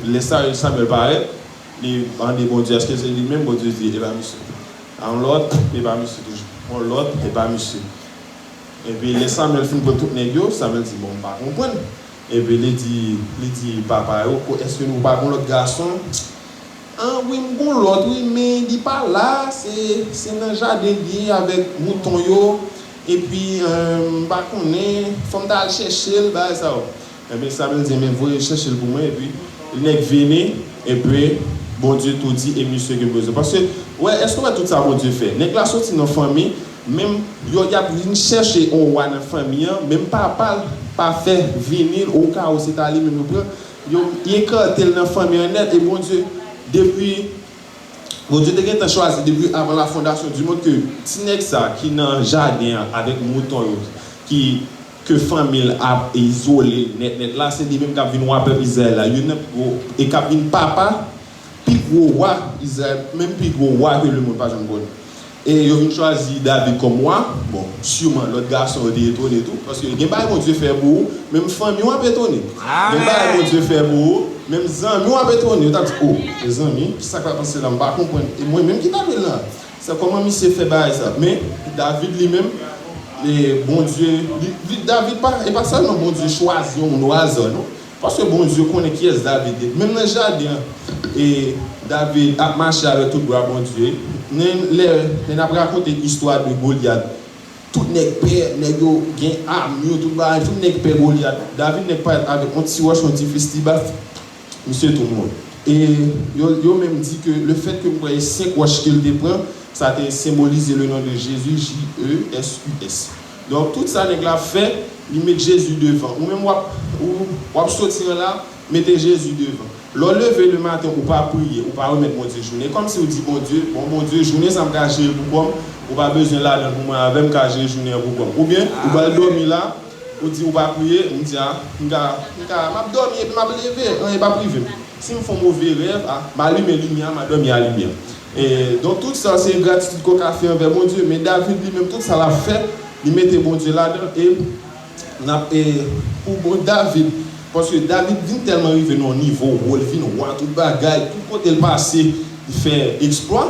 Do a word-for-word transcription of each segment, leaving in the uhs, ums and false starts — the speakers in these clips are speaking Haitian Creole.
Lè Samyèl parèt, li mande Bondye èske se li menm, Bondye di, e pa misye. Yon lòt, e pa misye toujou. Yon lòt, e pa misye. Epi lè Samyèl fin pran tout nèg yo, Samyèl di, bon, m pa konprann. Epi li di, li di papa yo, ko- èske nou pa gon lòt gason? An, wi, m gon lòt, wi, men li pa la, se, se nan jaden li ye avèk mouton yo. Epi, eh, m pa konnen, fò m ta al chèche l, bagay sa yo. Ebyen, Samyèl di, men voye chèche l pou mwen, epi nèg vini, epi Bondye tou di, e misye gen bezwen. Paske, wè, èske w wè tout sa Bondye fè? Nèg la soti nan fanmi, menm yo, y ap vin chèche yon wa nan fanmi an, menm papa l pa fè vini l, okawo se ta li menm yo pran, yo ekate l nan fanmi an nèt, e Bondye, depi Bondye te gentan chwazi depi avan la fondasyon di mond ke ti nèg sa ki nan jaden an avèk mouton yo, ki, ke fanmi l ap izole l nèt nèt la, se li menm k ap vin wa pèp Izrayèl la. Youn nan pi gwo, e k ap vin papa pi gwo wa Izrayèl, menm pi gwo wa ke lemonn pa janm konn. E yo vin chwazi David kòm wa. Bon, siman lòt gason yo te etone tou, paske gen bagay Bondye fè pou ou, menm fanmi w ap etone. Gen bagay Bondye fè pou ou, menm zanmi w ap etone. Yo t ap di, o, mezanmi, ki sa k ap pase la? M pa konprann. E mwen menm ki t ap la. Se kòman misye fè bagay sa? Men, David li menm, e Bondye, li, li, David pa, e pa sèlman Bondye chwazi yon moun o aza, non. Paske Bondye konnen kiyès David ye. Menm nan jaden an, e David ap mache avèk tout glwa Bondye. Men lè, lè n ap rakonte istwa de Golyat, tout nèg pè, nèg yo gen amyo, tout bagay, tout nèg pè Golyat. David nèk parèt avèk yon ti wòch, yon ti fistibaf, misye tou mouri. E yo, yo menm di ke lefètke m kwè e senk wòch ke l te pran, sa te senbolize le non de Jezi, J E S U S. Donk, tout sa nèg la ap fè, li met Jezi devan. Ou menm w ap, ou, w ap soti an la, mete Jezi devan. Lè w leve lematen, ou pa priye, ou pa remèt Bondye jounen. Kòmsi w di Bondye, bon, Bondye, jounen sa m ka jere l pou kò m, ou pa bezwen ladan l pou mwen avè m ka jere jounen an pou kò m. Oubyen, ou pral dòmi la, ou di ou pa priye, m di, a, m ka, m ka, m ap dòmi epi m ap leve, anyen p ap rive m. Si m fè yon move rèv, a, m alimen limyè a, m a dòmi a limyè. E, donk, tout sa, se gratitid ke w ka fè anvè Bondye. Men David, li menm, tout sa l ap fè, li mete Bondye ladan, e n ap, e, pou bon David, paske David vin tèlman rive nan yon nivo, wo, l vin wa, tout bagay, tout kote l pase, li fè eksplwa.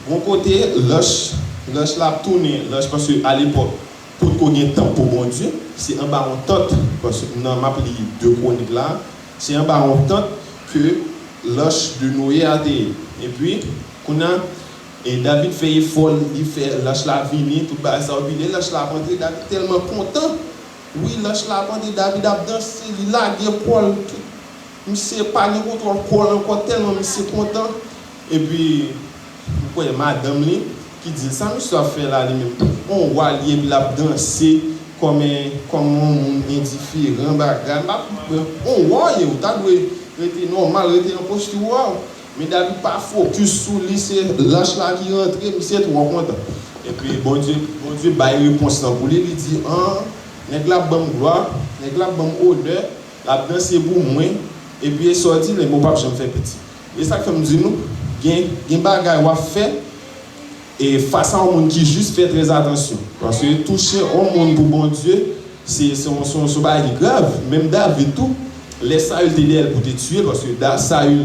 Gon kote, lanch, lanch la ap tounen, lanch, paske alepòk, potko gen tanp pou Bondye, se anba yon tant, paske nan, m ap li de Kwonik la, se anba yon tant ke lanch de Noye a te ye. Epi, kounye a, e David fè efò, li fè lanch la vini, tout bagay sa yo vini, lanch la ap antre, David tèlman kontan. Wi, lanch la ap antre, David ap danse, li lage kò l, tout. Misye pa gen kontwòl kò l ankò, tèlman misye kontan. Epi, m kwè madanm li ki di l, sa misye ap fè la, li menm? On wa li ye, epi l ap danse kòm, kòm yon moun endiferan, bagay. M pa konprann. On wa w ye, ou ta dwe rete nòmal, rete nan posti wa w. Men David pa fokis sou li, se lanch la ki rantre, misye twò kontan. Epi Bondye, Bondye bay repons lan pou li, li di, an, nèg la ap ban m glwa, nèg la ap ban m onè, l ap danse pou mwen, epi e sa w di l, men w p ap janm fè piti. E sa k fè m di nou, gen, gen bagay w ap fè, e fas a yon moun ki jis, fè trè atansyon. Paske touche yon moun pou Bondye, se, se yon, se yon, se yon bagay ki grav. Menm David tou, lè Sayil te dèyè l pou te tiye l, paske Da-, Sayil,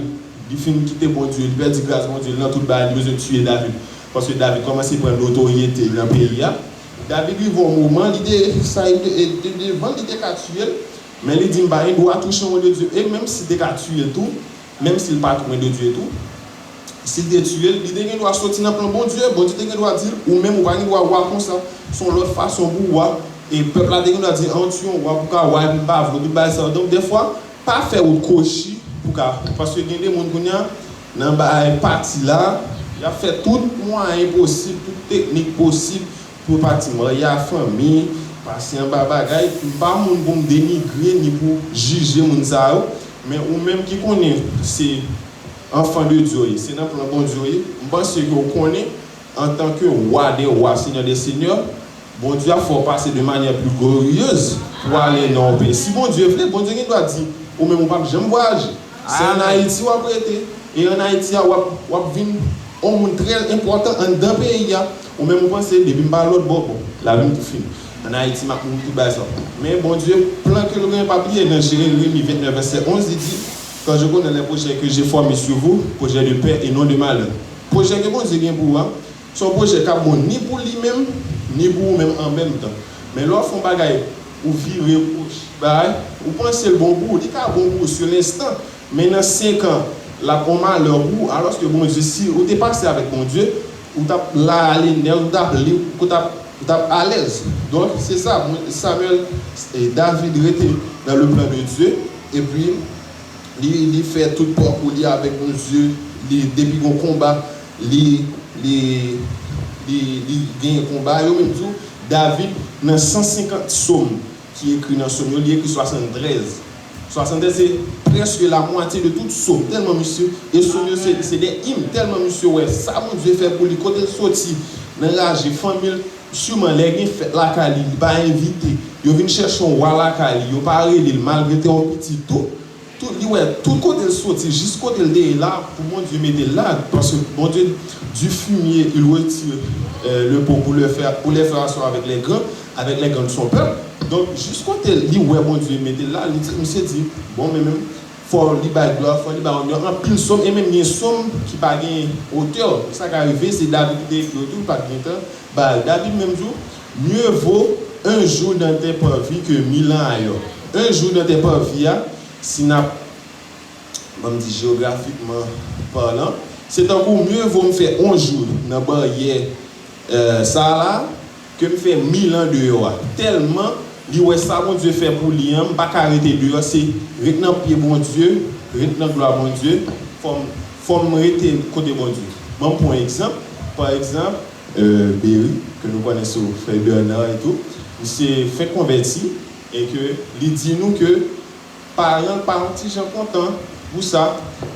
li fin kite Bondye, li pèdi gras Bondye nan tout bagay, li bezwen tiye David. Paske David kòmanse pran notoryete nan peyi a. David rive yon moman, li te, Sayil te, te devan l, li te ka tiye l, men li di, m pa gen dwa touche yon moun de Dye. E menm si te ka tiye l tou, menm si l pa t lwen de Dye tou, si l te tiye l, li te gen dwa soti nan plan Bondye. Bondye te gen dwa di l, ou menm ou pa gen dwa wa konsa. Se yon lòt fason pou w wa. E pèp la te gen dwa di, an, w tiye yon wa pou w ka wa, epi m pa vle w, tout bagay sa yo. Donk, dèfwa, pa fè wout kwochi pou w ka. Paske gen de moun kounye a, nan bagay pati la, y ap fè tout mwayen posib, tout teknik posib, pou pati marye a fanmi, pase anba bagay. M pa moun pou m denigre ni pou jije moun sa yo, men ou menm ki konnen se anfan de Dye w ye, se nan plan Bondye w ye, m panse ke w konnen, antanke wa dè wa, senyè dè senyè, Bondye ap fè w pase de manyè pli gloriyez pou w ale nan yon peyi. Si Bondye vle, Bondye gen dwa di, ou menm ou p ap janm vwayaje. Se ann Ayiti w ap rete. E ann Ayiti a, w ap, w ap vin yon moun trè enpòtan anndan peyi a. Ou menm ou panse, depi m pa lòt bò, bon, lavi m tou fini. Ann Ayiti, m ap mouri tout bagay sa. Men Bondye, plan ke l gen p ap bliye. Nan Jeremi vennèf, vèsè onz, li di, Car je connais les projets que j'ai formés sur vous, projets de paix et non de malheur. Pwojè ke Bondye gen pou ou a, se yon pwojè k ap bon ni pou li menm, ni pou ou menm an menm tan. Men lè w fè yon bagay, ou vire, ou bay, ou panse l bon pou ou, li ka bon pou ou sou lenstan, men nan senk an, l ap yon malè pou ou, alòske Bondye, si ou te pase avèk Bondye, ou t ap la ale nèt, ou t ap lib, ou t ap, ou t ap alèz. Donk, se sa, Samuel, e, David rete dans le plan de Dieu, epi li, li fè tout pakou li avèk Bondye, li, depi gon konba, li, li, li, li genyen konba yo. Menm tou, David, nan san senkant sòm ki ekri nan sòm yo, li ekri swasanntrèz. Swasanntrèz, se prèske lamwatye de tout sòm, tèlman misye, e sòm yo, se, se de im, tèlman misye wè sa Bondye fè pou li, kote l soti, nan raje fanmi l, siman lè gen fèt lakay li, li pa envite, yo vin chèche yon wa lakay li, yo pa rele l, malgre te yon pitit tou, tout, li wè tout kote l soti, jis kote l te ye la, pou Bondye mete l la, paske Bondye, du fumier, il retire, euh, le pot pour le faire, pour les faire asseoir avec les grands, avec les grands de son peuple. Donk, jis kote li wè Bondye mete l la, li di, misye di, bon, men menm, fò li bay glwa, fò li bay onè, anpil sòm, e menm gen sòm ki pa gen otè. Sa ka rive, se David ki te ekri yo tou, li pa t gen tan ba yo. David menm di w, mieux vaut un jour dans tes parvis que mille ans ailleurs. Un jour dans tes parvis a, si n ap, ban m di, jewografikman palan, se tankou mieux vaut m fè yon jou nan baryè, euh, sa a la, ke m fè mil an deyò a. Tèlman li wè sa Bondye fè pou li an, m pa ka rete deyò, se ret nan pye Bondye, ret nan glwa Bondye, fò m, fò m rete kote Bondye. Ban m pran yon egzanp, pa egzanp, euh, Berry, ke nou konnen sou fèy Bernard e tou, misye fenk konvèti, e ke li di nou ke paran l pa yon ti jan kontan pou sa,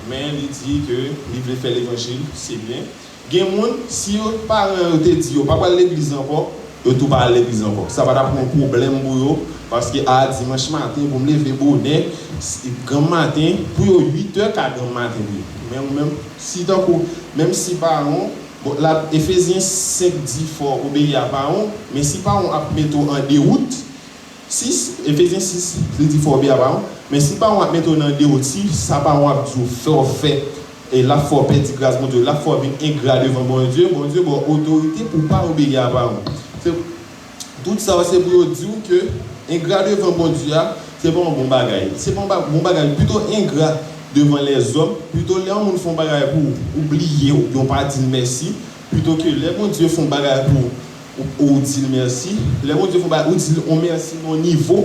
men li di ke li vle fè levanjil, se byen. Gen moun, si yo, paran yo te di yo pa pral legliz ankò, yo tou pa al legliz ankò. Sa pa t ap yon pwoblèm pou yo, paske a dimanch maten pou m leve bonè, granm maten, pou yo uit è ka granm maten pou yo. Men ou menm, si tankou, menm si paran w, bon, la, Efezyen senk di fò obeyi a paran w, men si paran w ap mete w an dewout, sis, Efezyen sis, li di fò obeyi a paran w, men si paran w ap mete w nan dewout, si sa paran w ap di w fè w fè, e l ap fè w pèdi gras Bondye, l ap fè w vin engra devan Bondye, Bondye ba w otorite pou w pa obeyi a paran w. Se, tout sa yo se pou yo di w ke engra devan Bondye a, se pa yon bon bagay. Se pa yon ba-, bon bagay. Pito engra devan lèzòm, pito lè yon moun fè yon bagay pou ou, ou bliye, oubyen w pa di l mèsi, pito ke lè Bondye fè yon bagay pou ou, ou, ou di l mèsi. Lè Bondye fè yon bagay, ou di l yon mèsi nan yon nivo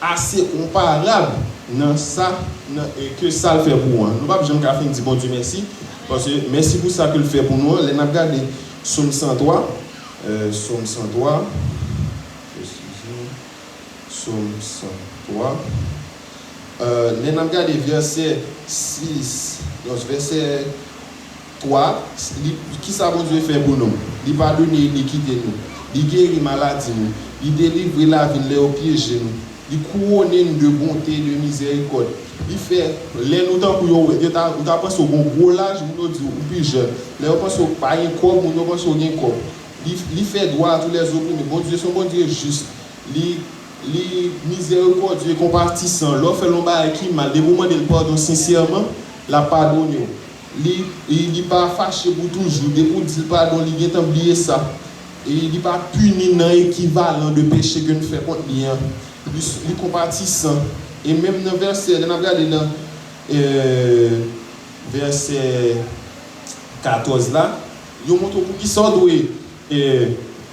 ase konparab nan sa, nan, e, ke sa l fè pou ou an. Nou p ap janm ka fin di Bondye mèsi, paske mèsi pou sa ke l fè pou nou an. Lè n ap gade Sòm san twa, euh, Sòm san twa, Sòm san twa. Euh, lè n ap gade vèsè sis, non, vèsè twa, li, kisa Bondye fè pou nou? Li padone inikite nou. Li geri maladi nou. Li delivre lavi n lè yo pyeje nou. Li kouwone n de bonte e de mizèrikòd. Li fè, lè nou tankou yo, yo ta, ou ta panse w gen gwo laj, moun yo di w ou pi jèn. Lè yo panse w pa gen kòb, moun yo panse w gen kòb. Li, li fè dwa a tou lèzopime. Bondye se yon Bondye jis. Li, li mizèrikòdye e konpatisan. Lè w fè l yon bagay ki mal, depi w mande l padon sensèman, l ap padone w. Li, li, li pa fache pou toujou. Depi w di l padon, li gentan bliye sa. E li pa pini nan ekivalan de peche ke n fè kont li an. Li, li konpatisan. E menm nan vèsè, lè n ap gade nan, euh, vèsè katòz la, yo montre w poukisa w dwe e,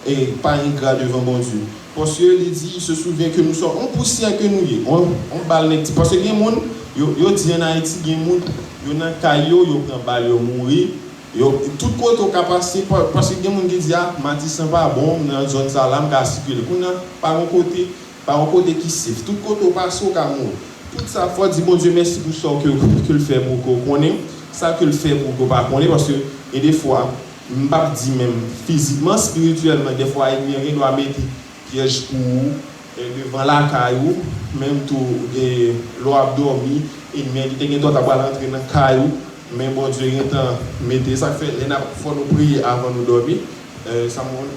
e pa engra devan Bondye. Paske li di, il se souvient que nous sommes, on pousyè ke nou ye, on, on bal nèg ti. Paske gen moun, yo, yo di ann Ayiti, gen moun, yo nan kay yo, yo pran bal, yo mouri. Yo, tout kote w ka pase, pa-, paske gen moun ki di, a, Matisan pa bon, nan zòn sa la, m ka sikile. Kounye a, pa yon kote, pa yon kote ki sef. Tout kote w pase, w ka mouri. Tout sa, fò di Bondye mèsi pou sa ke, ke l fè pou ou, ke w konnen, sa ke l fè pou ou, ke w pa konnen, paske gen de fwa, m p ap di menm fizikman, espirityèlman, dèfwa ènmi an gen dwa mete pyèj pou ou, e, devan lakay ou, menm tou, e, lè w ap dòmi, ènmi an li te gen dwa ta pral antre nan kay ou, men Bondye gentan mete. Sa k fè, lè n ap, fò nou priye avan nou dòmi. E, sa moun,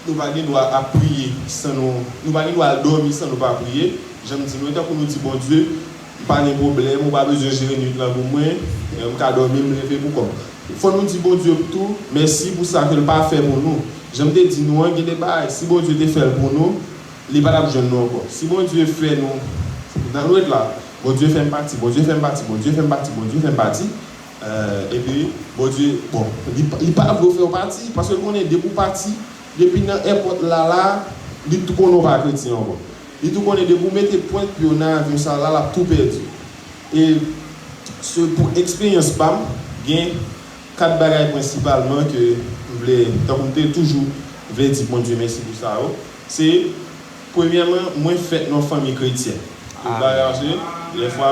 nou pa gen dwa ap priye san nou, nou pa gen dwa al dòmi san nou pa priye. Jan m di nou, e tankou nou di Bondye, M pa gen pwoblèm, ou pa bezwen jere nwit lan pou mwen, m ka dòmi, m leve pou kò m. Fò nou di Bondye tou mèsi pou sa ke l pa fè pou nou. Jan m te di nou an, gen de bagay, si Bondye te fè l pou nou, li pa t ap jwenn nou ankò. Si Bondye fè nou nan nwit la, Bondye fè m pati, Bondye fè m pati, Bondye fè m pati, Bondye fè m pati, epi Bondye, bon, li, li pa vle w fè w pati, paske l konnen depi w pati, depi nan èpòt la la, li tou konnen w pa kretyen ankò. Li tou konnen depi w mete pwent pye w nan avyon sa la, l ap tou pèdi. E se pou eksperyans pa m, gen kat bagay prensipalman ke m vle, tankou m te toujou vle di Bondye mèsi pou sa yo, se, premyèman, mwen fèt nan yon fanmi kretyèn. Tout bagay se, dèfwa,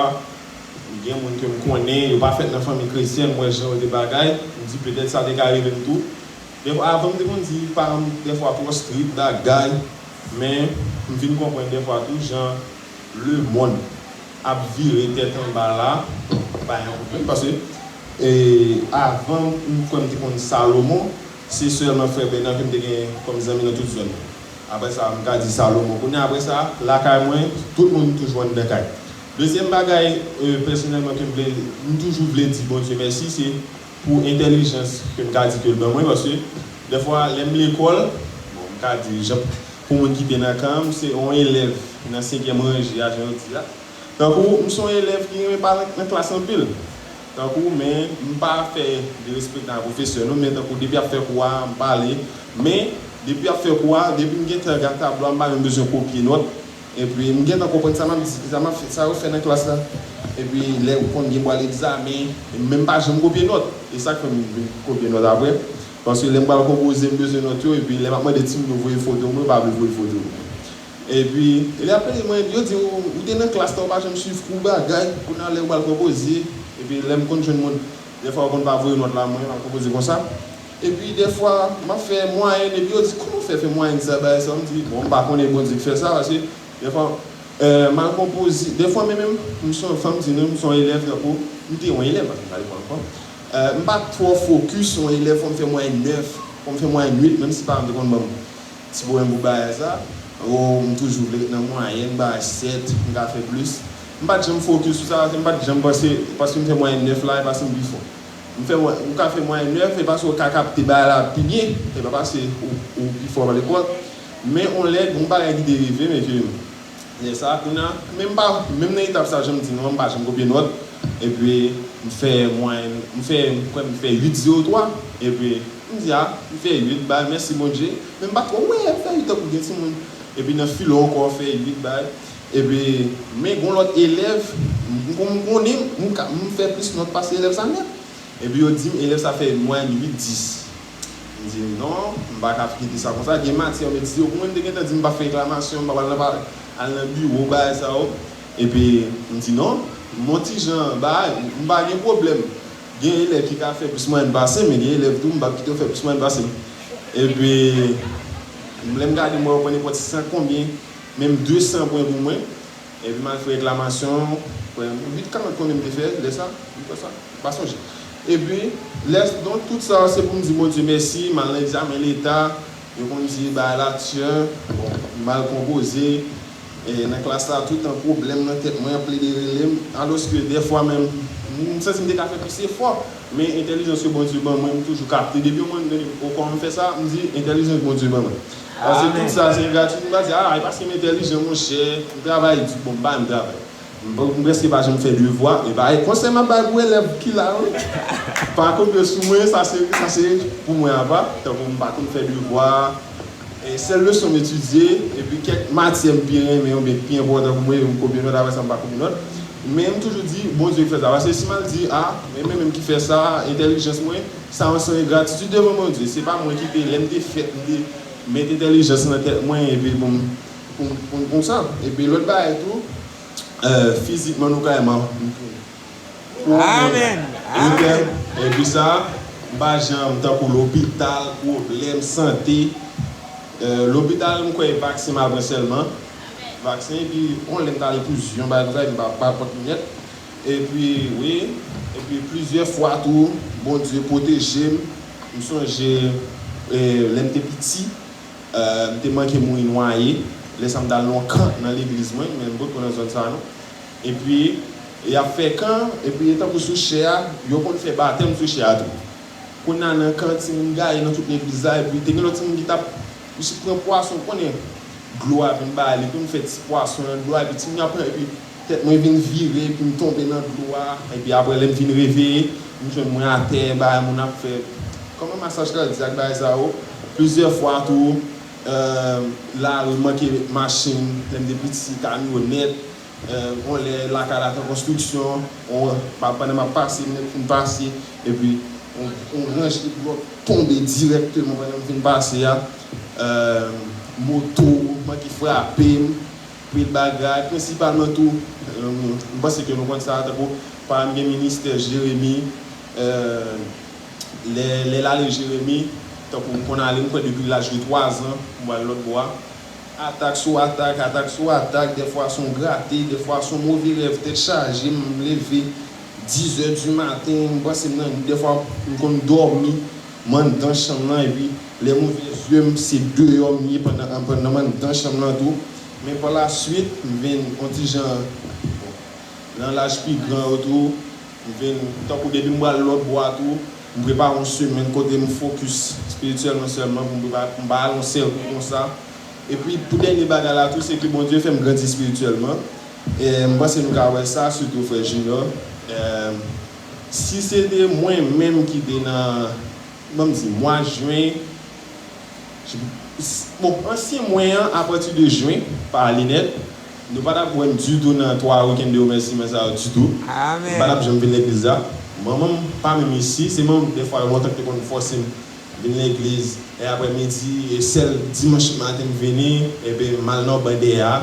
gen moun ke m konnen, yo pa fèt nan fanmi kretyèn, m wè jan yo te bagay, m di petèt sa te ka rive m tou. Dèfwa, avan m te konn di paran m dèfwa twò strik, bagay, men m vin konprann dèfwa tou jan lemonn ap vire tèt anba la, bay yon kout men, paske, e, avan m kwè m te konn Salomon, se sèlman frè Bèna ke m te gen kòm zanmi nan tout zòn nan. Apre sa, m ka di Salomon. Kounye a, apre sa, lakay mwen, tout moun toujou anndan kay. Dezyèm bagay, e, pèsonèlman, ke m vle, m toujou vle di Bondye mèsi, se pou entèlijans ke m ka di ke l ban mwen, paske dèfwa, lè m lekòl, bon, m ka di, jan, pou moun ki te nan kan m, se yon elèv nan senkyèm ranje a, jan yo di a. Tankou, m se yon elèv ki renmen pale nan klas anpil. Tankou, men, m pa fè derespektan a pwofesè, non, men tankou, depi y ap fè kou a, m pale. Men, depi y ap fè kou a, depi m gen tan gad tablo a, m pa menm bezwen kopye nòt. Epi, m gentan konprann sa m ap di, sa m ap fè, sa yo fè nan klas la. Epi, lè ou konn gen bwal egzamen, men m pa janm kopye nòt. E sa k fè m vin kopye nòt apre. Paske lè m pral konpoze, m bezwen nòt yo, epi lè m ap mande timoun yo voye foto mwen, yo pa vle voye foto mwen. Epi, lè y ap pale mwen, yo di, ou, ou te nan klas la, ou pa janm swiv kou bagay, kounye a lè ou pral konpoze, epi lè m konn jwenn moun, dèfwa yo konn pa voye nòt la, mwen, m ap konpoze konsa. Epi, dèfwa, m ap fè mwayèn, epi yo di, kòman w fè fè mwayèn sa, bagay sa? M di, bon, m pa konnen Bondye k fè sa, paske, dèfwa, e, m al konpoze, dèfwa, men menm, m se yon, fò m di nou, m se yon elèv, tankou, m te yon elèv, paske m pa lekòl ankò. E, m pa twò fokis, yon elèv, fò m fè mwayèn nèf, fò m fè mwayèn uit, menm si paran m te konn ban m ti pwoblèm pou bagay sa. O, m toujou vle ret nan mwayèn, bagay sèt, m ka fè plis. M pa t janm fokis sou sa, paske m pa t janm panse, paske m fè mwayèn nèf la, e paske m pi fò. M fè mwa-, ou ka fè mwayèn nèf, e paske ou ka kapte bagay la pi byen, e pa paske ou, ou pi fò nan lekòl. Men on lè, gon bagay ki te rive, men ke lè sa, kounye a, menm pa, menm nan etap sa, jan m di nou an, m pa janm kopye nòt. Epi, m fè mwayèn, m fè, m kwè m fè uit zewo twa. Epi, m di, a, m fè uit, bay, mèsi Bondye. Men m pa twò wè, m fè uit tankou gen timoun. Epi, nan filo ankò, fè uit, bay. Epi, men gon lòt elèv, m, m, m konnen, m ka, m fè plis nòt pase elèv sa nèt. Epi, yo di m, elèv sa fè mwayèn uit dis. M di, non, m pa ka kite sa konsa. Gen matyè, yo mèt di yo pou mwen, m te gentan di m p ap fè reklamasyon, m p ap al nan pa-, al nan biwo, bagay sa yo. Epi, m di, non, m on ti jan, bagay, m pa gen pwoblèm. Gen elèv ki ka fè plis mwayèn pase m, men gen elèv tou, m p ap kite yo fè plis mwayèn pase m. Epi, lè m gade, m wè yo pran nenpòt san konbyen, menm de san pwen pou mwen. Epi m al fè reklamasyon, kwè, uit karant konbyen m te fè, lè sa, m kwè sa, m pa sonje. Epi, lè, donk, tout sa, se pou m di Bondye mèsi, m al nan egzamen leta, yo konn di bagay la, tchè, bon, m al konpoze, e, nan klas la, tout tan pwoblèm nan tèt mwen ap plede rele m, alòske dèfwa menm, m santi m te ka fè plis efò, men entèlijans ke Bondye ban mwen, m toujou kapte, depi yon moun mande m, o, kòman m fè sa, m di, entèlijans Bondye ban mwen. Paske tout sa se gratui, m pa di, a, e paske m entèlijan, monchè, m travay di, bon, m pa menm travay. M, m prèske pa janm fè devwa, e pa, e konsèy m ap bay pou elèv ki la yo, pa konte sou mwen, sa se, sa se pou mwen apa, tankou m pa konn fè devwa, e sèl leson m etidye, epi kèk matyè m pi renmen oubyen ki pi enpòtan pou mwen, m kopye nòt, apre sa m pa kopye nòt. Men m toujou di, Bondye ki fè sa, paske si m al di, a, men mwen menm ki fè sa, entèlijans mwen, sa se yon engratitid devan Bondye, se pa mwen ki te, lè m te fèt, m te met entèlijans nan tèt mwen, epi pou m, pou m, pou m konsa. Epi lòt bagay tou, e, fizikman nou ka wè m ap, m tou. Amèn. Amèn. Epi sa, m pa janm tankou lopital, pwoblèm sante. E, lopital, m kwè vaksen m al pran sèlman. Vaksen, epi yon lè m t ale pou zye, yon bagay konsa, epi m pa, pa pot linèt. Epi, wi, epi plizyè fwa tou, Bondye pwoteje m. M sonje, e, lè m te piti, e, m te manke mouri nwaye. Lè sa m t al nan yon kan nan legliz mwen, men m potko nan zòn sa a non. Epi, Y ap fè kan, epi tankou sou chè a, yo konn fè batèm sou chè a tou. Kounye a nan kan, timoun gaye nan tout legliz la, epi te gen lòt timoun ki t ap, misye pran pwason, ou konnen, dlo a vin ba li, pou m fè ti pwason nan dlo a, epi timoun yo ap pran, epi tèt mwen vin vire, epi m tonbe nan dlo a, epi apre lè m vin reveye, m jwenn mwen atè, bagay moun ap fè, kòman masaj kadyak, bagay sa yo, plizyè fwa tou, eh, lari manke machin, lè m te piti, kamyonèt, eh, yon lè lakay la t an konstriksyon, on, pa, pandan m ap pase, m fin pase, epi on, on ranje blòk tonbe dirèkteman pandan m fin pase a, eh, moto manke frape m, pil bagay, prensipalman tou, eh, m panse ke nou konn sa, tankou paran m gen ministè Jeremi, eh, lè, lè l ale Jeremi, tankou m konn ale, m kwè depi laj de twazan, m pral lòt bò a. Atak sou atak, atak sou atak, dèfwa se yon grate, dèfwa se yon move rèv, tèt chaje, m leve dizè di maten, m panse m nan, dèfwa m konn dòmi, m anndan chanm nan, epi lè m ouvè zye m, se deyò m ye pandan, pandan m anndan chanm nan tou. Men pa la swit, m vin yon ti jan, bon, nan laj pi gran yo tou, m vin, tankou depi m pral lòt bò a tou, m prepare yon semèn kote m fokis espirityèlman sèlman, pou m prepare, pou m pa al yon sèl kou konsa. Epi, pou dènye bagay la tou, se ke Bondye fè m grandi espirityèlman. E m panse nou ka wè sa, sitou frè Junior. E, si se te mwen menm ki te nan, ban m di, mwa jen, bon, ansyen mwen an, apati de jen, pa ale nèt, nou pa t ap wè m ditou nan twa weekend de remèsiman sa yo ditou. M pa t ap janm vin legliz la. Manman m pa menm isi, se manman m, dèfwa, lontan ki te konn fòse m vin legliz, e aprè midi, e sèl dimanch maten m vini, epi m al nan bande a.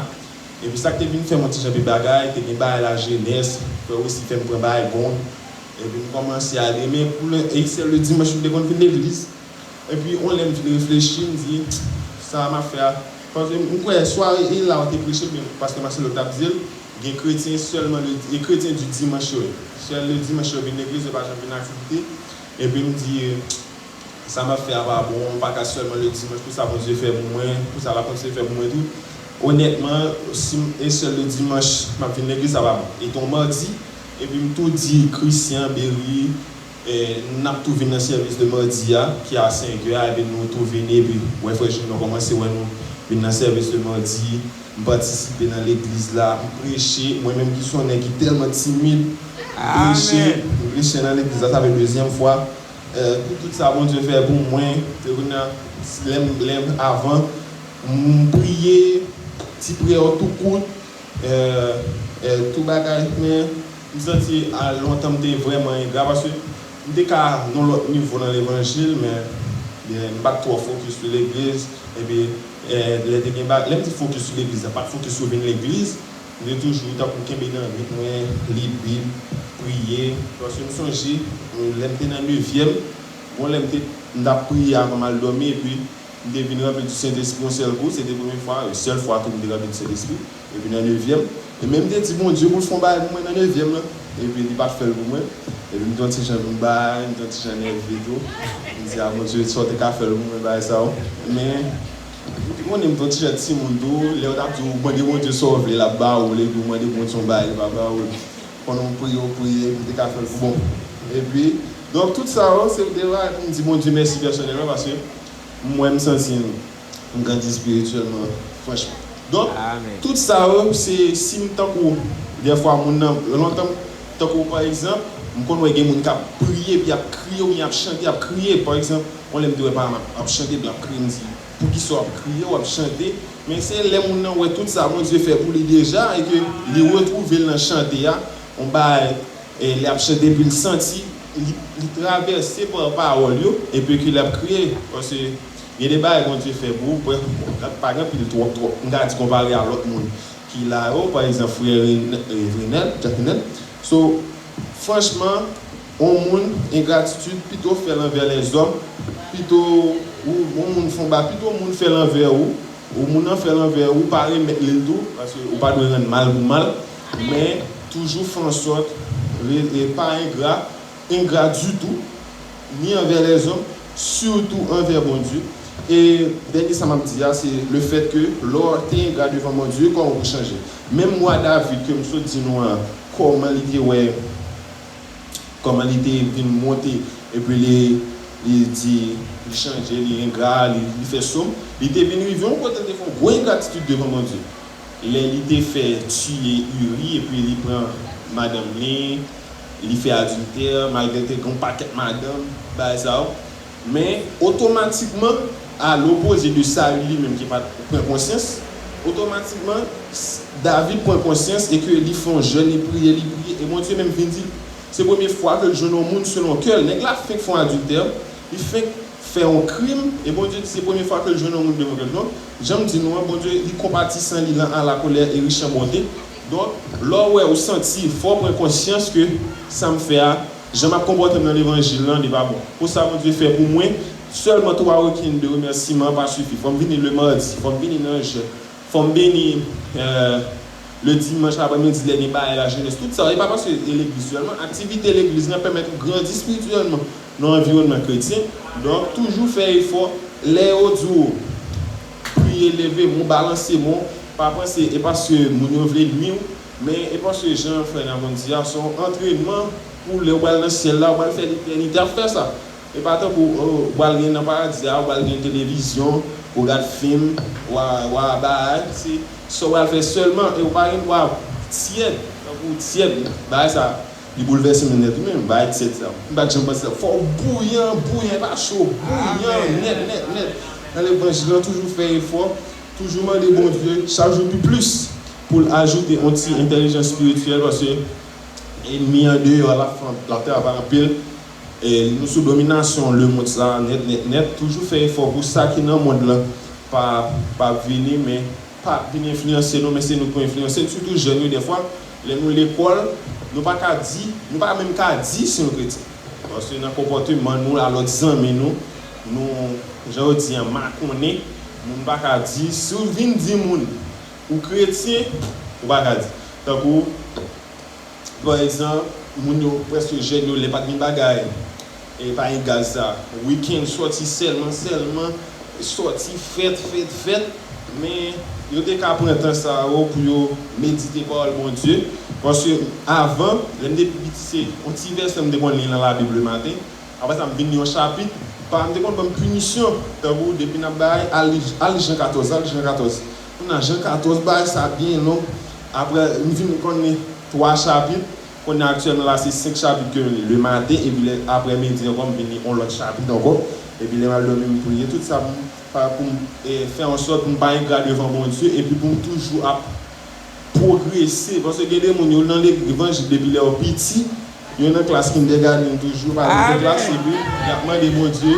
Epi sa k te vin fè m yon ti jan pi bagay, te gen bagay lajenès, frè Wesly fè m pran bagay bon. Epi m kòmanse ale, men pou lè, e sèl le dimanch m te konn vin legliz. Epi yon lè m vin reflechi, m di, sa m ap fè a, paske m kwè sware e la ou te preche, men pastè Marcelo t ap di l, gen kretyen sèlman le, e kretyen di dimanch yo ye. Sèl le dimanch yo vin legliz, yo pa janm vin aktivite. Epi m di, sa m ap fè a pa bon, m pa ka sèlman le dimanch, pou sa Bondye fè pou mwen, pou sa l ap kontinye fè pou mwen tou. Onètman, si m, e sèl le dimanch m ap vin legliz, sa pa bon. E te yon madi, epi m tou di Christian, Berry, e, n ap tou vin nan sèvis de madi a, ki a senk è a, epi nou tou vini, epi wè frè Junior kòmanse wè nou vin nan sèvis de madi, m patisipe nan legliz la, m preche, mwen menm ki se yon nèg ki tèlman timid, m preche, m preche nan legliz la, sa fè dezyèm fwa. E, pou tout sa Bondye fè pou mwen, te kounye a, lè m, lè m avan, m priye, ti priyè yo tou kout, e, e, tout bagay, men m santi a lontan m te vrèman engra, paske m te ka nan lòt nivo nan levanjil, men, men m pa t twò fokis sou legliz, epi, e, lè te gen ba-, lè m di fokis sou legliz, m pa t fokis sou vin legliz, m te toujou tankou kenbe nan rit mwen, li Bib, priye, paske m sonje, lè m te nan nevyèm, bon, lè m te, m t ap priye avan m al dòmi, epi m te vin ranpli di Sentespri yon sèl kou, se te premye fwa, e sèl fwa tou m te ranpli di Sentespri, epi nan nevyèm, e men m te di Bondye pou l fè yon bagay pou mwen nan nevyèm lan, epi li pa t fè l pou mwen, epi m te yon ti jan vin bay, m te yon ti jan nève tou, m di a Bondye, sa w te ka fè l pou mwen, bagay sa yo, men, ou konnen m te yon ti jan timoun tou, lè yo t ap di w mande Bondye sa w vle, l ap ba ou l, epi w mande Bondye yon bagay, li pa ba ou l, pandan w priye, w priye, m te ka fè l pou bon, epi, donk, tout sa yo, se de bagay pou m di Bondye mèsi pèsonèlman, paske, m wè m santi m grandi espirityèlman, franchman. Donk, tout sa yo, se si m tankou, dèfwa moun nan, lontan, tankou pa egzanp, m konn wè gen moun k ap priye, epi y ap kriye, oubyen y ap chante, y ap kriye. Pa egzanp, yon lè m te wè paran m ap, ap chante, epi l ap kriye, m di, poukisa w ap kriye, w ap chante? Men se lè moun nan wè tout sa Bondye fè pou li deja, e ke li retwouve l nan chante a, yon bagay, e li ap chante epi l santi li, li travèse pa pawòl yo, epi ke l ap kriye. Paske gen de bagay Bondye fè pou ou, pa, pa gen anpil twòp, twòp, m ka di konpare a lòt moun ki la yo, pa egzanp, frè Ren-, e, Renel, Jack Renel. So, franchman, yon moun, engratitid, pito fè l anvè lèzòm, pito ou, yon moun fè yon bagay, pito moun fè l anvè ou, ou moun nan fè l anvè ou, pa remèt li l tou, paske ou pa dwe rann mal pou mal, men toujou fè ansòt, re-, e pa engra, engra ditou, ni anvè lèzòm, sitou anvè Bondye. E dènye sa m ap di a, se le fèt ke lè w te engra devan Bondye, kòman w pou chanje? Menm wa David ke m sot di nou an, kòman li te wè, kòman li te vin monte, epi li, li di, li chanje, li engra, li, li fè sòm. Li te vin rive yon kote, li te fè yon gwo engratitid devan Bondye. Lè li te fè tiye Uri, epi li pran madanm li, li fè adiltè, malgre te gen yon pakèt madanm, bagay sa yo. Men, otomatikman, a lopoze de Saül li menm ki pa t pran konsyans, otomatikman, David pran konsyans e ke li fè yon jèn, li priye, li priye, e Bondye menm vin di l, se premye fwa ke l jwenn yon moun selon kè l. Nèg la fenk fè yon adiltè, li fenk fè yon krim, e Bondye di se premye fwa ke l jwenn yon moun selon kè l. Donk, jan m di nou an, Bondye, li konpatisan, li len a la kolè e rich an bonte. Donk, lè w wè, ou santi, fò w pran konsyans ke sa m fè a, jan m ap konpòte m nan levanjil lan, li pa bon. Pou sa Bondye fè pou mwen, sèlman twa weekend de remèsiman pa sifi. Fò m vini le mardi, fò m vini nan jèn, fò m beni, euh, le dimanch aprèmidi lè gen bagay lajenès. Tout sa, e pa paske e legliz sèlman. Aktivite legliz lan pèmèt ou grandi espirityèlman nan anviwònman kretyen. Donk, toujou fè efò. Lè yo di w priye, leve men w, balanse men w, pa panse e paske moun yo vle nwi w, men e paske jan frè n ap konn di a, se yon antrènman pou lè w pral nan syèl la, w pral fè letènite ap fè sa. E pa tankou, oh, w pral gen nan paradi a, w pral gen televizyon, pou w gad fim, w a, w a bagay, se sa w pral fè sèlman, e w pa gen dwa tyèd, tankou tyèd, bagay sa, li boulvèse m nèt wi menm, bagay tyèd sa. M pa t janm panse sa. Fò w bouyan, bouyan, e pa cho, bouyan, nèt, nèt, nèt. Nan levanjil lan, toujou fè efò, toujou mande Bondye, chak jou pi plis, pou l ajoute yon ti entèlijans espirityèl, paske enmi an deyò a, l ap fè, l ap travay anpil. E nou sou dominasyon lemonn sa a nèt, nèt, nèt. Toujou fè efò pou sa ki nan mond lan pa, pa vini, men pa vin enfliyanse nou, men se nou ki pou enfliyanse, sitou jèn yo dèfwa. Lè nou lekòl, nou pa ka di, nou pa menm ka di si nou kretyen. Paske nan konpòteman nou, a lòt zanmi nou, nou, jan yo di an, makonnen, moun pa ka di, si w vin di moun ou kretyen, ou pa ka di. Tankou, pa egzanp, moun yo, prèske jèn yo, lè pa t gen bagay, e pa gen gaz sa, wikenn sòti sèlman, sèlman, sòti fèt, fèt, fèt, men yo te ka pran tan sa yo pou yo medite pawòl Bondye, paske avan, lè m te pi piti, se yon ti vèsè m te konn li nan Labib lematen, apre sa, m vin li yon chapit, paran m te konn ban m pinisyon, tankou depi n ap bay, al li, al li Jan katòz, al li Jan katòz. Kounye a, Jan katòz, bagay sa byen long, apre, m vin konn li twa chapit, kounye a aktyèlman la, se senk chapit ke m li lematen, epi lè, aprèmidi ankò, m vin li yon lòt chapit ankò, epi lè m al dòmi, m priye, tout sa pou m, pa, pou m, e, fè ansòt pou m pa engra devan Bondye, epi pou m toujou ap pwogrese, paske gen de moun, yo nan levanjil depi lè yo piti, yo nan klas kindergarten toujou, pa nan klas, epi y ap mande Bondye,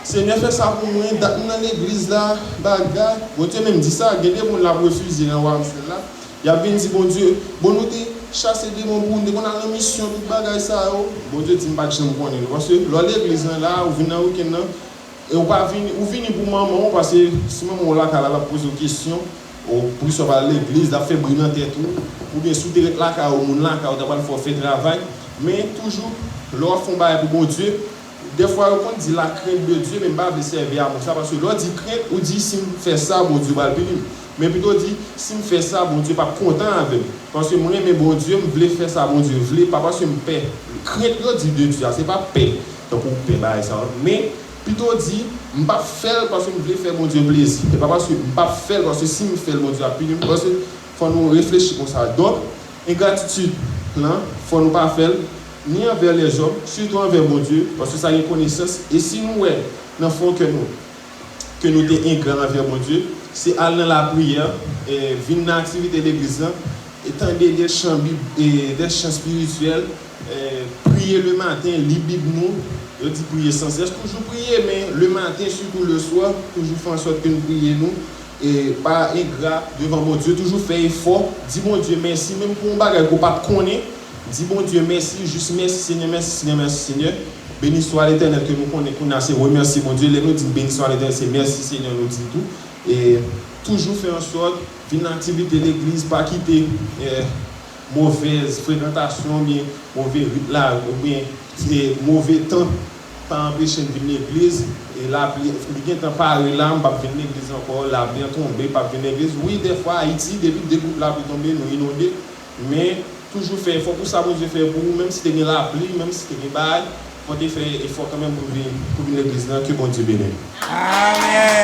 Senyè, fè sa pou mwen, dat m nan legliz la, bagay. Bondye menm di sa, gen de moun l ap refize nan wayòm syèl la. Y ap vin di Bondye, bon, nou te chase demon pou ou, nou te konn al nan misyon, tout bagay sa yo. Bondye di, m pa t janm konnen nou. Paske lè w legliz lan la, ou vin nan wikenn nan, e ou pa vini, ou vini pou manman w, paske si manman w lakay la, l ap poze w kesyon, ou poukisa w pa al legliz, l ap fè bri nan tèt ou, oubyen si w te ret lakay ou, moun lakay ou ta pral fè w fè travay. Men toujou, lè w ap fè yon bagay pou Bondye, dèfwa yo konn di la crainte de Dieu, men m pa vle sèvi a mo sa, paske lè w di krent, ou di si m fè sa, Bondye pral pini m. Men pito di, si m fè sa, Bondye p ap kontan avè m. Paske m renmen Bondye, m vle fè sa Bondye vle, pa paske m pè. Krent yo di de Dieu a, se pa pè. Tankou w pè bagay sa yo. Men, pito di, m p ap fè l paske m vle fè Bondye plezi. E pa paske m p ap fè l, paske si m fè l, Bondye ap pini m. Paske fò nou reflechi konsa. Donk, engratitid lan, fò nou pa fè l, ni anvè lèzòm, sitou anvè Bondye, paske sa gen konesans. E si nou wè nan fon kè nou, ke nou te engra anvè Bondye, se al nan lapriyè, e, vin nan aktivite legliz lan, e tande de chan bib, e, de chan espirityèl, e, priye lematen, li Bib nou, yo di priye san sès, toujou priye, men lematen, sitou leswa, toujou fè ansòt ke nou priye nou, e pa engra devan Bondye, toujou fè efò, di Bondye mèsi, menm pou yon bagay ke w pa t konnen, di Bondye mèsi, jis mèsi Senyè, mèsi Senyè, mèsi Senyè. Beni swa Letènèl ke nou konnen kounye a se remèsye Bondye. Lè nou di beni swa Letènèl, se mèsi Senyè nou di tou. E toujou fè ansòt, vin nan aktivite legliz, pa kite, e, movèz frekantasyon oubyen move rit la, oubyen, e, move tan pa anpeche n vin legliz. E lapli, li gentan pare la, m p ap vin legliz ankò, lapli an tonbe, p ap vin legliz. Wi, dèfwa Ayiti, depi de gout lapli tonbe, nou inonde. Men, Toujou fè efò pou sa Bondye fè pou ou, menm si te gen lapli, menm si te gen bagay, fò te fè efò kanmenm pou vin, pou vin legliz lan, ke Bondye beni. Amèn.